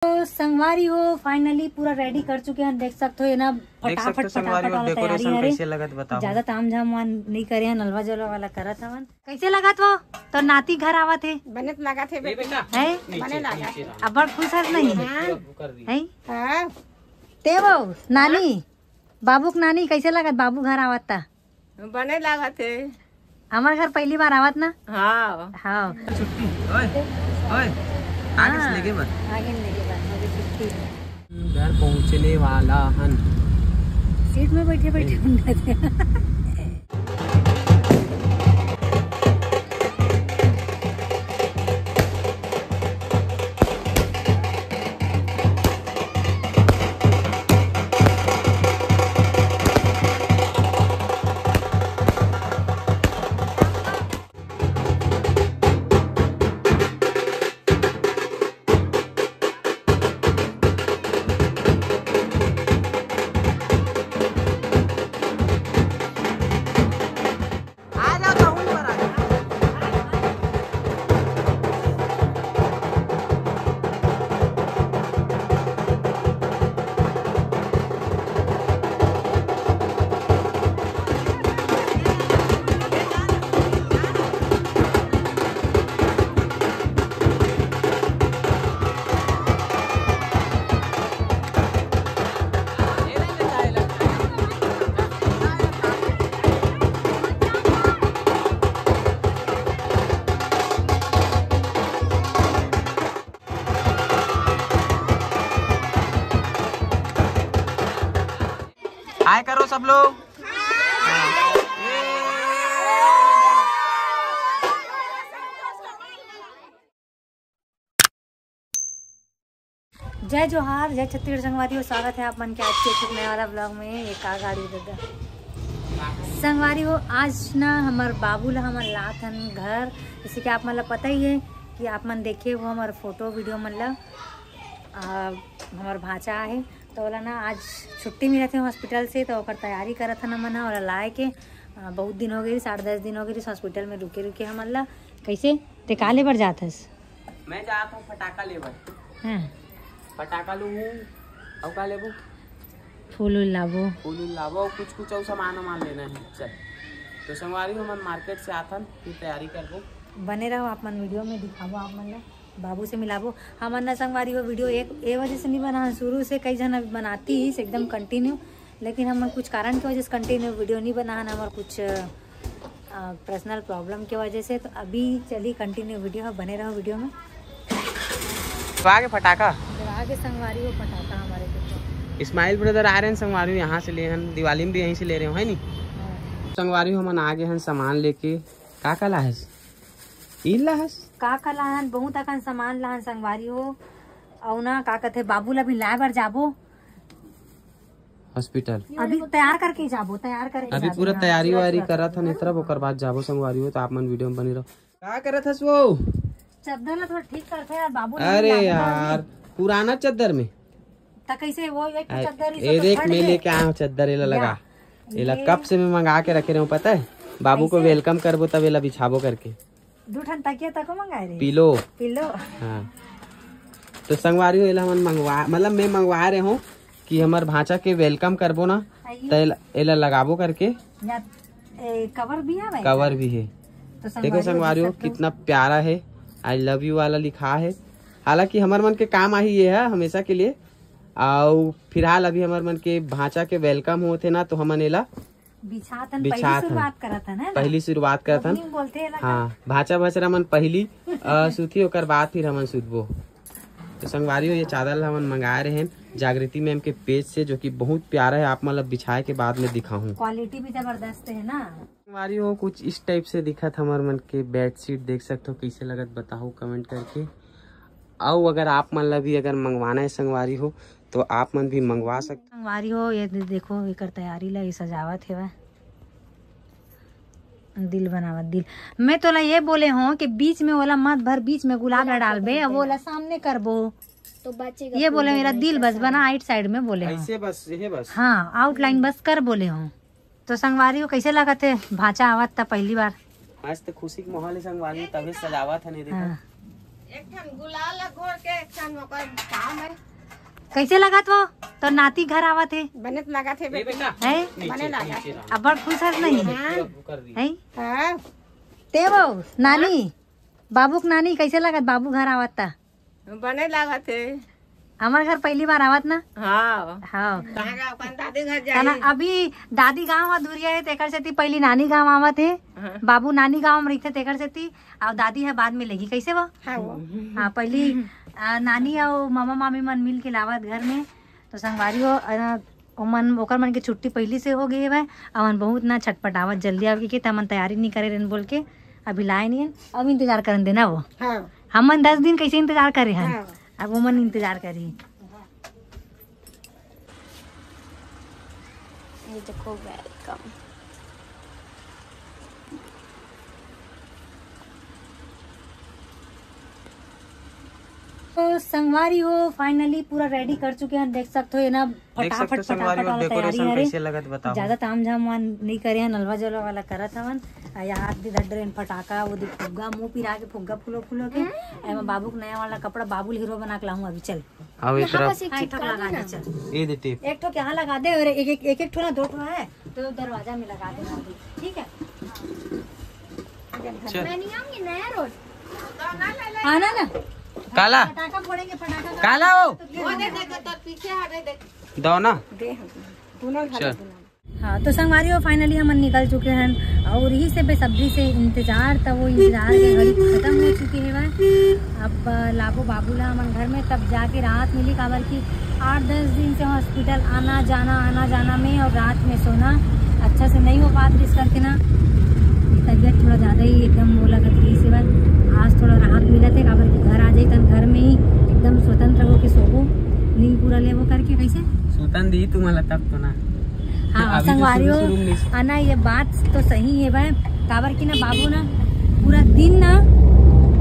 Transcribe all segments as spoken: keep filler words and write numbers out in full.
तो संगवारी हो, finally पूरा ready कर चुके हैं, देख सकते हो ये ना। फटाफट फटाफट तैयारी हरे। कैसे लगत बताओ। ज्यादा ताम झाम वान नहीं करे हैं, नलवा जलवा वाला करत हवन। कैसे लगत हो? तो नाती घर आवत है। बने तो लागत है बेटा। है? बने लागत है। अब्बड़ खुश हस नहीं? हाँ। है? हाँ। ते वो नानी, बाबू के नानी कैसे लगत बाबू घर आवत ता? बने लागत है। हमर घर पहली बार आवत ना। हाँ। हाँ। छुट्टी। ओए, ओए। आगे से लेके बस। आगे लेके बस, आगे छुट्टी। घर पहुँचने वाला हन। सीट में बैठे बैठे। हाय करो सब लोग। जय जोहार, जय छत्तीसगढ़ संगवारी हो, स्वागत है आप मन के आज के एक नया वाला vlog में। ये का गाड़ी दादा संगवारी हो, आज ना हमर बाबू ला हमन लात हन घर। जैसे कि आप मन ला पता ही है कि आप मन देखे हो हमर photo video मन ला। आ, हमर भांचा आहे तो ओला ना आज छुट्टी मिलत है hospital से, तो ओकर तैयारी करत हन हमन ह ओला लाए के। आ, बहुत दिन हो गए, साठ दस दिन हो गए hospital में रुके रुके हमन ला। कैसे ते का ले बर जात हस? मैं जात हूँ फटाका लेबर। हाँ। फटाका लूँ, अउ का लेबो? फूल उल लाबो। फूल उल लाबो, कुछ कुछ अउ सामान वामान लेना है। चल, तो संगवारी हो, हमन market से आथन, फिर तैयारी करबो। बने रहो, आप मन video में दिखाबो आप मन ला, बाबू से मिलाबो। हमन ना संगवारी हो video एक ए वजह से नहीं बना, शुरू से कई जन बनाती ही एकदम continue, लेकिन हमन कुछ कारण की वजह से continue video नहीं बना, हमर कुछ अ, personal problem के वजह से। तो अभी चली continue video है, बने रहो video में। तो आगे फटाका। तो आगे संगवारी हो फटाका हमारे को। Smile Brother आ रहे हैं संगवारी, यहाँ से ले हन, दिवाली में भी यहीं से ले रहे हो, है नी? हाँ। संगवारी हो, हमन आगे हन सामान लेके। का का लाहस? ई लाहस? का का लाहन? बहुत अकन सामान लाहन संगवारी हो। अउ ना का कहते, बाबू ला भी लाए बर जाबो। Hospital। अभी तैयार करके जाबो, तैयार करके अभी जाबो, पूरा हाँ, तैयारी वारी करत हन, इतरा ओकर बाद जाबो संगवारी हो, तो आप मन video में बने रहो। का करत हस वो? चद्दर ला थोड़ा ठीक करथे यार, बाबू नहीं अरे लागे यार, पुराना चद्दर में। त कैसे वो एक ठो चद्दर ए देख, मैं लेके आया हूँ चद्दर, एला लगा। एला कब से मैं मंगा के रखे रहे हूँ, पता है? बाबू को welcome करबो तब एला बिछाबो करके। दू ठन तकिया तको मंगाए रहे। Pillow। Pillow। हाँ। तो संगवारी हो, एला हमन मंगवा, मतलब मैं मंगवा रहे हूँ कि हमर भांचा के welcome करबो ना, आइए। तो एला, एला लगाबो करके। या, ए, cover भी है भाई? Cover भी है। तो देखो संगवारी हो, कितना प्यारा है, I love you वाला लिखा है। हालांकि हमर मन के काम आही ये है हमेशा के लिए। अउ फिलहाल अभी हमर मन के भांचा के welcome होत हे ना, तो हमन एला बिछाथन, पहली शुरुआत करत हन, है ना? पहली शुरुआत करत हन। Opening बोलते हैं ना। हाँ, भांचा भचरा मन पहली, अ, सुती, ओकर बाद फिर हमन सुतबो। तो संगवारी हो, ये चादर ला हमन मंगाए रहे हैं जागृति ma'am के page से, जो कि बहुत प्यारा है। आप मतलब बिछाए के बाद में दिखाहूँ। Quality भी जबरदस्त है ना। संगवारी हो, कुछ इस type से दिखत हमर मन के bedsheet, देख सकते हो, कैसे लगत बताओ comment करके। अउ अगर आप मन ला भी अगर मंगवाना है संगवारी हो, तो आप मन भी मंगवा सकते। संगवारी हो, ये दे-, देखो, एकर तैयारी ला, ये सजावत हेवय, दिल बनावत दिल। मैं तोला ये बोले हो कि बीच में ओला मत भर, बीच में गुलाब ला डालबे, अब ओला सामने करबो। तो बचेगा ये बोले, मेरा दिल बस बना, आइट side में बोले हो। ऐसे बस, ये बस। हाँ, outline बस कर बोले हो। तो संगवारी हो, कैसे लगत हे भांचा आवत त पहली बार? आज तो खुशी के माहौल है संगवारी, तभी सजावत है, नहीं देखा। हाँ। एक ठन गुलाल ला घोर के एक ठन ओकर पाँव में। कइसे लगत वो? तोर नाती घर आवत हे। बने तो लगत हे ए बेटी। बेटा, है? नीचे, बने लगा। नीचे रहा। अब्बड़ खुश हस नहीं? हाँ। कर दी। है? हाँ। ते वो, नानी, बाबू के नानी कइसे लगत? बाबू घर आवत ता? बने लागत हे। हमर घर पहली बार आवत ना? हाँ। हाँ। कहाँ का अपन दादी घर जाई? अभी दादी गाँव ह दूरिया हे, तेकर सेती पहली नानी गाँव आवत हे। हाँ। बाबू नानी गाँव में रहिथे, तेकर सेती, अउ दादी ह बाद में लेगी। कइसे वो? हाँ, वो। हाँ, पहली, आ, नानी अउ मामा मामी मन मिल के लावत घर में। तो संगवारी हो, आ, ओमन, ओकर मन के छुट्टी पहली से हो गई हवय। अउ मन बहुत ना छटपटावत, जल्दी आवे के, त मन तैयारी नहीं करे रहन बोल के अभी लाए नहीं हन। अब इंतजार करन देना वो। हाँ। हमन दस दिन कैसे इंतजार करे हन, हाँ। अब ओमन इंतजार करी। ये देखो, welcome। तो संगवारी हो, finally पूरा ready कर चुके हैं। देख सकते हो ये ना, देख सकते हो फटाफट, संगवारी हो, फटाफट वाला decoration तैयारी है रे। कैसे लगत बताओ। ज्यादा ताम झाम वान नहीं करे हैं, नलवा जलवा वाला करत हवन। आ, ये हाथ भी धर डरे फटाका, वो देख फुग्गा, मुंह पिरा के फुग्गा फूलो फूलो के। एमा बाबू के नया वाला कपड़ा, बाबू ल हीरो बना के लाऊं अभी, चल। अब एक यहाँ तरफ बस एक हाँ, चीज एक ठोक कर लगा दे दे, ना। चल। ये दे टेप। एक ठोक यहाँ लगा दे और एक, एक, एक, एक ठो ना, दो ठो है, तो दरवाजा में लगा देना अभी, ठीक है? चल। मैं नहीं आऊंगी, नया रोड। आना ना। काला। पटाखा फोड़ेंगे, पटाखा। काला हो। तो वो दे दे, तो पीछे हटे दे। दो ना। दे हम। दोनों चल। हाँ, तो संगवारी हो, finally हमन निकल चुके हैं और यही से बेसब्री से इंतजार था, वो इंतजार के घड़ी खत्म हो चुके हैं। अब लाबो बाबू ला हमन घर में, तब जाके राहत मिली, काबर कि आठ दस दिन से हॉस्पिटल आना जाना, आना जाना में और रात में सोना अच्छा से नहीं हो पात, इस करके ना तबीयत थोड़ा ज़्यादा ही एकदम वो लगत रही से। आज थोड़ा राहत मिलत हे, काबर कि घर आ जाई तन घर में ही एकदम स्वतंत्र होके सोबो, नींद पूरा लेबो करके। कैसे सुतन दी तुम्हारा तब तो ना। हाँ, अभी तो संगवारी हो, शुरू, शुरू में आना, ये बात तो सही है भाई, काबर कि ना बाबू ना पूरा दिन ना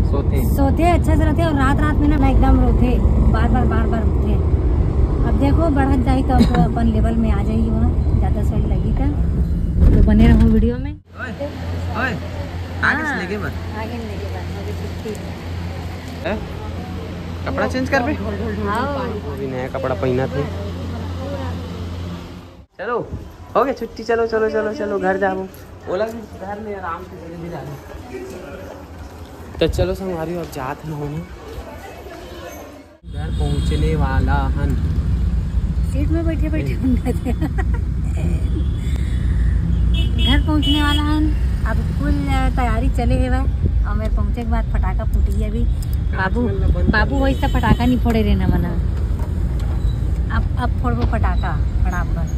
सोते। सोते अच्छा से रहते और रात रात में ना, ना एकदम रोते, बार बार, बार बार उठते। अब देखो, बढ़त जाई तो अब अपन लेवल में आ जाई, वहाँ ज़्यादा सही लगी था। तो बने रहो वीडियो में। ओए, ओए, आगे से हाँ, लेके बस। आगे लेके बस, अभी छुट्टी। हैं? कपड़ा चेंज कर बे। हाँ। वो भी नया कपड़ा पहना थे। चलो, हो गया छुट्टी, चलो, चलो, चलो, चलो, घर जाबो। ओला भी घर में आराम से चले भी जाना। तो चलो संगवारी, अब जात हन हम। घर पहुंचने वाला हन। सीट में बैठे बैठे ए। उनका थे। घर पहुंचने वाला हन। अब फुल तैयारी चले हेवय। और मेरे पहुंचे के बाद फटाका फूटी अभी। बाबू, बाबू वैसे फटाका नहीं फोड़े रहना मना। अब, अब फोड़बो फटाका फटाफट।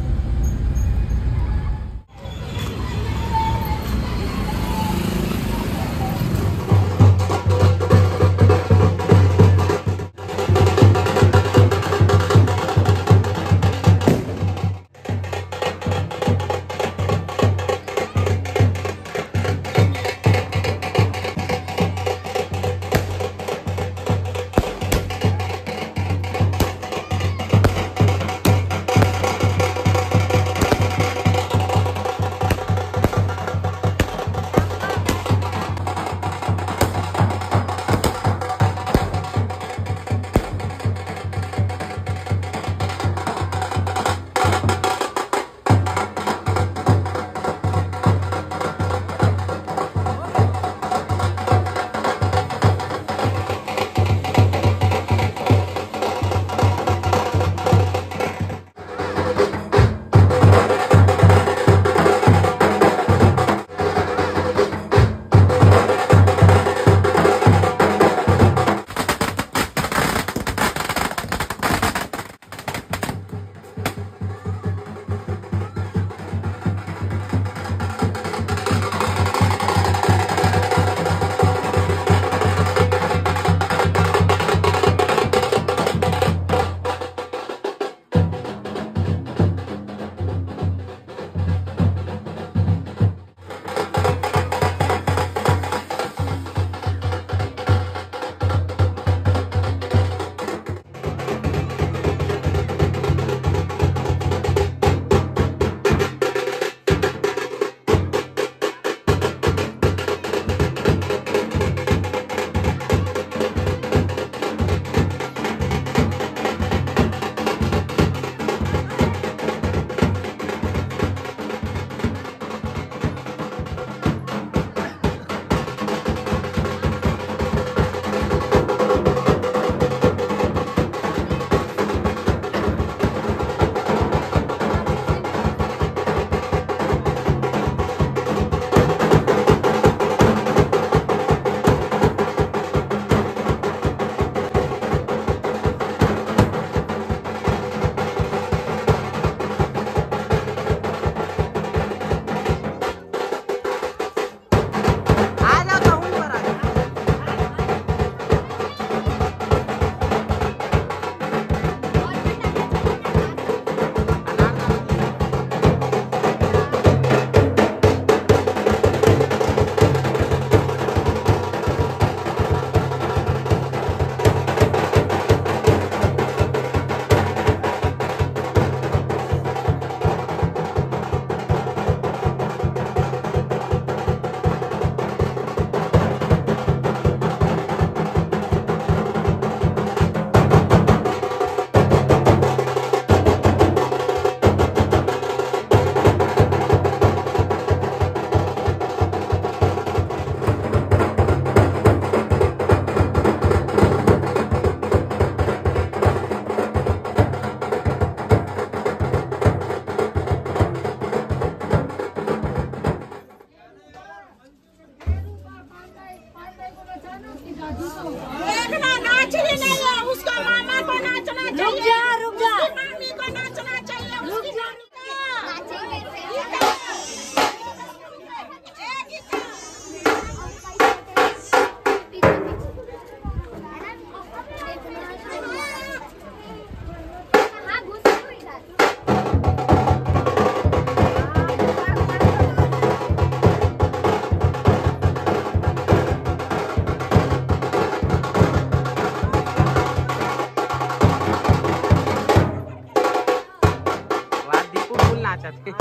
रुक जा, रुक जा। मम्मी को नाचना चाहिए, रुक जा, रुक जा। वाह, दीपू फुल नाचत हे।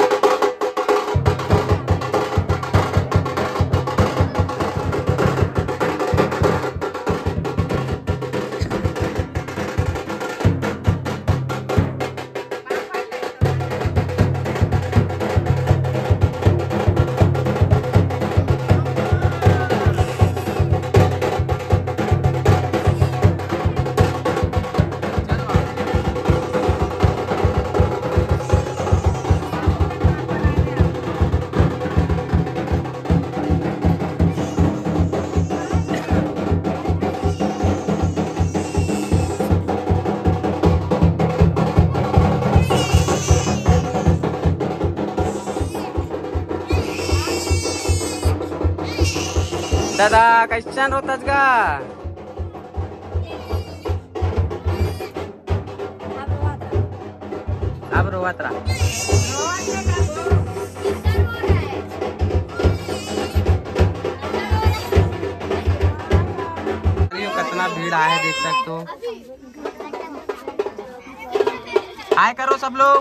दादा, कैसन रोतस गा? अब रोवत रहा। अरे, कितना भीड़ आया है, देख सकते हो। हाय करो सब लोग।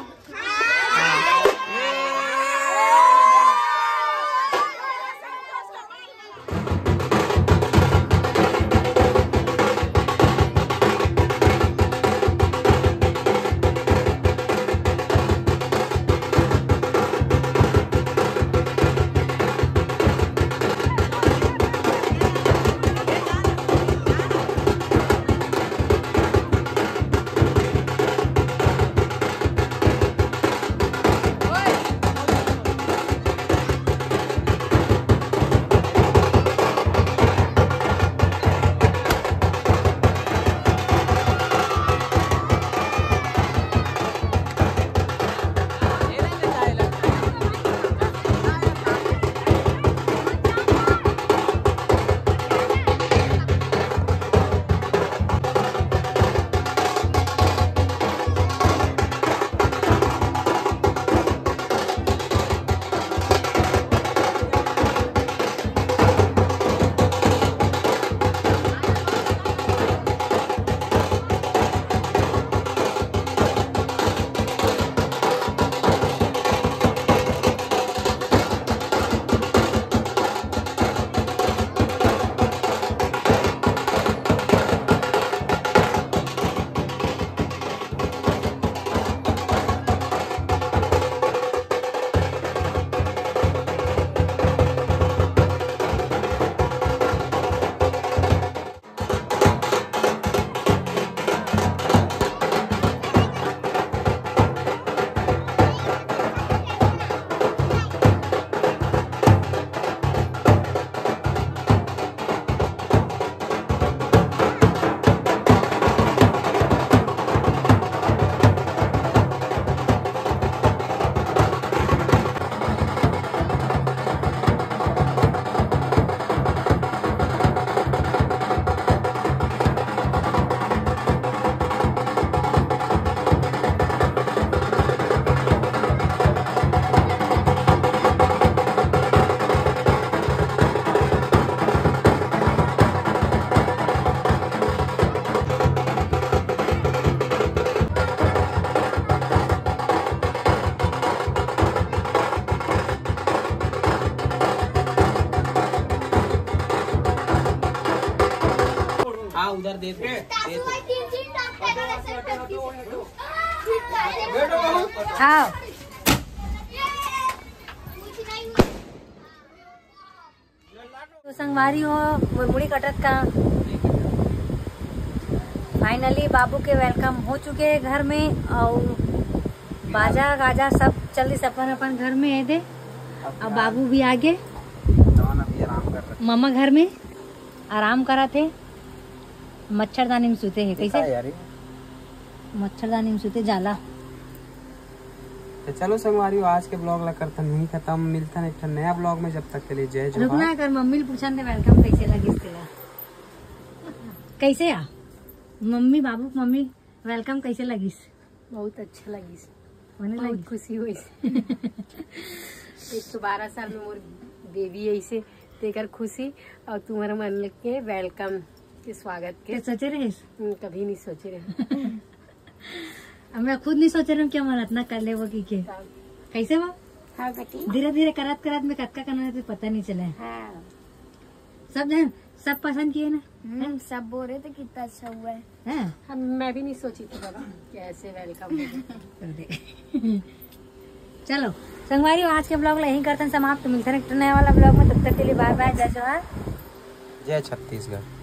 हाँ, उधर दे दे, दे दे। हाँ। तो संगवारी हो, मोर मुड़ी कटत का। फाइनली बाबू के वेलकम हो चुके हे घर में, अउ बाजा गाजा सब चलिस अपन अपन घर में। ए दे, अब बाबू भी आगे। जवान अभी आराम कर रहे। ममा घर में आराम करत हे, मच्छरदानी में सुते हे। देखा कैसे? यार, ये मच्छरदानी में सुते जाला। तो चलो संगवारी हो, आज के ब्लॉग ला करतन यहीं खत्म। मिलतन एक ठन नया ब्लॉग में, जब तक के लिए जय जोहार। रुकना कर, मम्मी ल पूछन दे welcome कैसे लगिस तेला। कैसे आ मम्मी, बाबू के मम्मी, welcome कैसे लगिस? बहुत अच्छा लगिस। मने बहुत लगिस। खुशी होइस। एक सौ बारह साल में मोर बेबी ऐसे, तेकर खुशी और तुम्हारे मन के welcome के स्वागत के। ते सोचे रहे? हम्म, कभी नहीं सोचे रहे। अब मैं खुद नहीं सोचे रहे कि हमर अतना कर लेबो की के। हाँ। कैसे बा? हाँ बेटी। धीरे धीरे करत करत में कतका करना है, पता नहीं चले। हाँ। सब जन, सब पसंद किए ना? हम्म, सब बोल रहे थे कितना अच्छा हुआ है। हाँ। हम, मैं भी नहीं सोची थी बाबा कि ऐसे welcome होगा। चलो संगवारी हो, आज के ब्लॉग ला यहीं करतन समाप्त। मिलते हैं एक नया वाला ब्लॉग में, तब तक के लिए bye bye, जय जोहार। जय छत्तीसगढ़।